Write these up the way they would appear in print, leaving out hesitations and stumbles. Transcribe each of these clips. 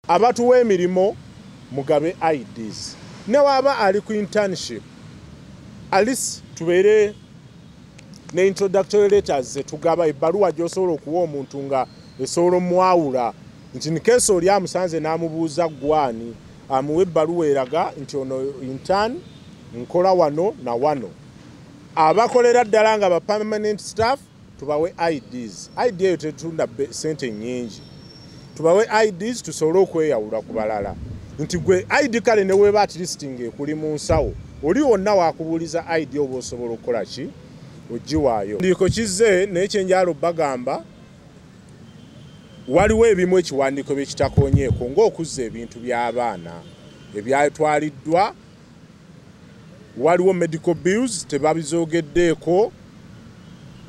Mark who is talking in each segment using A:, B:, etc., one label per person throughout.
A: Abatuwa emirimu, mugabe IDs. Newaba ali ku internship, at least tubeere ne introductory letters zetugaba, ebbaluwa gy'osobola okuwa omuntu nga esobola omwawula nti in case oli amusanze n'amubuuza gwani, amuwa ebbaluwa eraga nti ono intern, nkola wano na wano. Abakolera ddala nga ba permanent staff, tubawe IDs. ID eyo tetunda sente nnyingi. Tubawe IDs tusobole okweyawula ku balala nti gwe ID kale neweeba at least ng'ekuli mu nsawo, oli wonna wakubuuliza ID, oba osobola okukola ki, ogiwaayo. Ndiiko kizze, naye kyenjala bagamba, waliwo ebimu ekiwandiiko bye kitakonyeeko, ng'okuzza ebintu by'abaana ebyatwaliddwa. Waliwo medical bills tebabizoogeddeeko.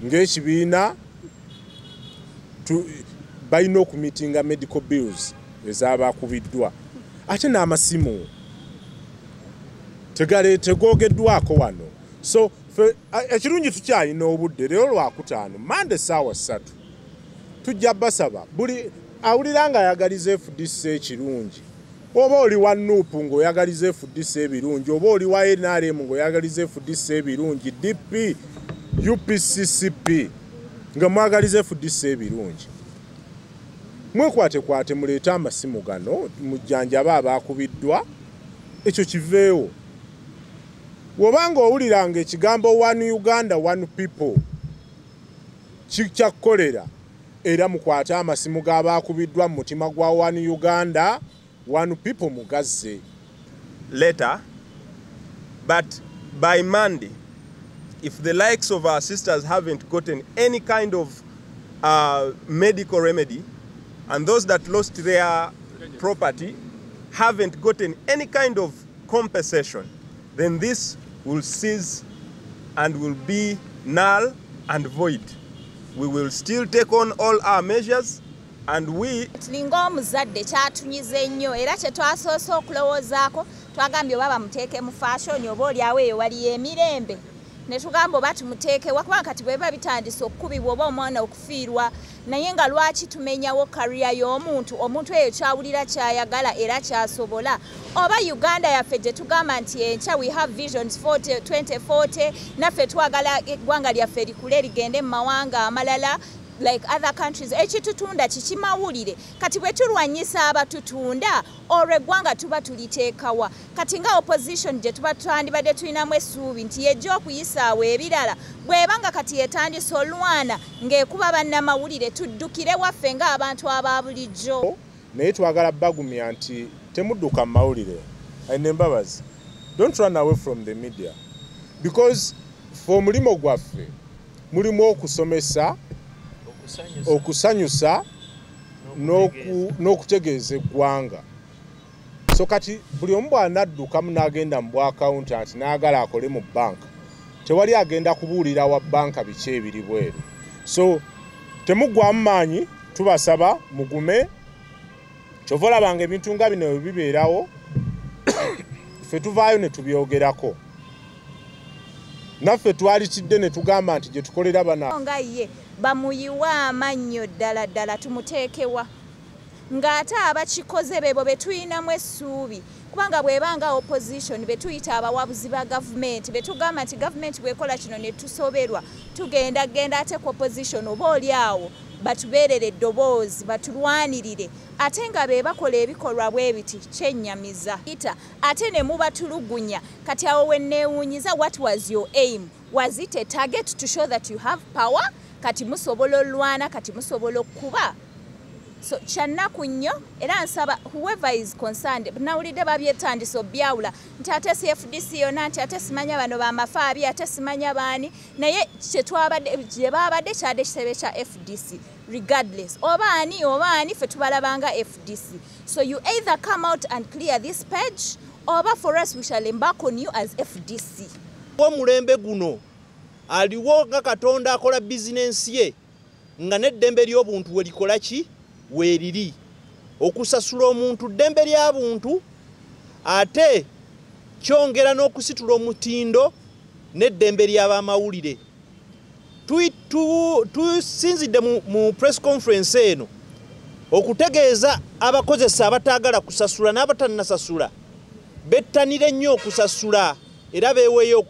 A: Ng'ekibiina balina okumitinga medical bills ezabakubiddwa, ate n'amasimu tegoogeddwako wano. So ekirungi tukyalina obudde. Leero Lwakutaano, Mande 3:00 tujja basaba buli awulira nga ayagaliza FDC ekirungi, oba oli wa NUP ng'oyagaliza FDC ebirungi, oba oli wa NRM ng'oyagaliza FDC ebirungi, DP, UPCCP, nga mwagaliza FDC ebirungi, mwekwatekwate muleete amasimu gano, mujjanjabe abaakubiddwa, ekyo kiveewo. Bw'obanga owuliranga ekigambo "One Uganda, One People" kikyakkolera, era mukwate amasimu g'abaakubiddwa mu mutima gwa One Uganda, One People, mugazze.
B: Letter, but by Monday, if the likes of our sisters haven't gotten any kind of medical remedy, and those that lost their property haven't gotten any kind of compensation, then this will cease and will be null and void. We will still take on all our measures and we
C: Tulinga omuzadde kyatunyize nnyo, era kye twasoose okulowoozaako, twagambye oba bamuteeke mu fashion, oba oliawo eyo waliyo emirembe, ne tugamba oba tumuteekewa, kubanga kati bwe biba bitandise okukubibwa oba omwana okufiirwa, naye nga lwaki tumenyawo career y'omuntu? Omuntu eyo kyawulira, kyayagala era kyasobola. Oba Uganda yaffe gye tugamba nti enkya we have visions 40, 2040, naffe twagala eggwanga lyaffe likule, ligende mu mawanga amalala like other countries. Ekitutunda kikimawulire. Kati bwe tulwanyisa abatutunda, olwo eggwanga tuba tuliteekawa? Kati nga opposition gye tuba twandibadde tulinamu essuubi nti yejja okuyisaawo ebirala, bw'eba nga kati yetandise olwana ng'ekuba bannamawulire, tuddukire waffe ng'abantu aba bulijjo?
A: Naye twagala bagumya nti temudduka mu mawulire. Ainembabazi, don't run away from the media, because fe omulimu gwaffe mulimu okusomesa, okusanyusa n'okutegeeza eggwanga. So kati buli omu bw'anaddukamu n'agenda mu bw'accountant, n'agala akole mu banka, tewali agenda kubuulira wa banka biki ebiri bweru. So temuggwamu maanyi, tubasaba mugume. Kyova olabanga ebintu nga bino bwe bibeerawo, ffe tuvaayo ne tubyogerako. Naffe twalitidde ne tugamba nti gye tukolera bana
C: Nga ye bamuyiwa amannyo ddala ddala, tumuteekewa ng'ate abakikoze bebo be tuyinamu essuubi, kubanga bw'ebanga opposition be tuyita abawabuzi ba gavumenti, be tugamba nti gavumenti bw'ekola kino ne tusoberwa, tugenda genda ate ku opposition, oba oli awo batubeerere eddoboozi, batulwanirire, ate nga be bakola ebikolwa bwe biti, kyennyamiza ita ate ne mubatulugunya. Kati awo we neewuunyiza, what was your aim? Was it a target to show that you have power? Kati musobola olwana, kati musobola okukuba. So kyannaku nnyo, era nsaba whoever is concerned. Nawulidde babyetandisa obyawula nti ate si FDC yonna, nti ate simanya bano bamafaabi, ate simanya baani, naye kyetwabadde gye babadde kyadde kitebe kya FDC. Regardless oba ani oba ani, ffe tubalabanga FDC. So you either come out and clear this page, oba for us we shall embark on you as FDC.
D: Omulembe guno aliwo nga Katonda akola bizinensi ye, nga n'eddembe ly'obuntu we likola ki, weeriri. Okusasula omuntu ddembe lya buntu, ate kyongera n'okusitula omutindo n'eddembe ly'abamawulire. Tusinzidde mu press conference eno. Okutegeeza abakozesa abataagala kusasula n'abatannasasula bettanire nnyo okusasula era beeweeyo okusasula.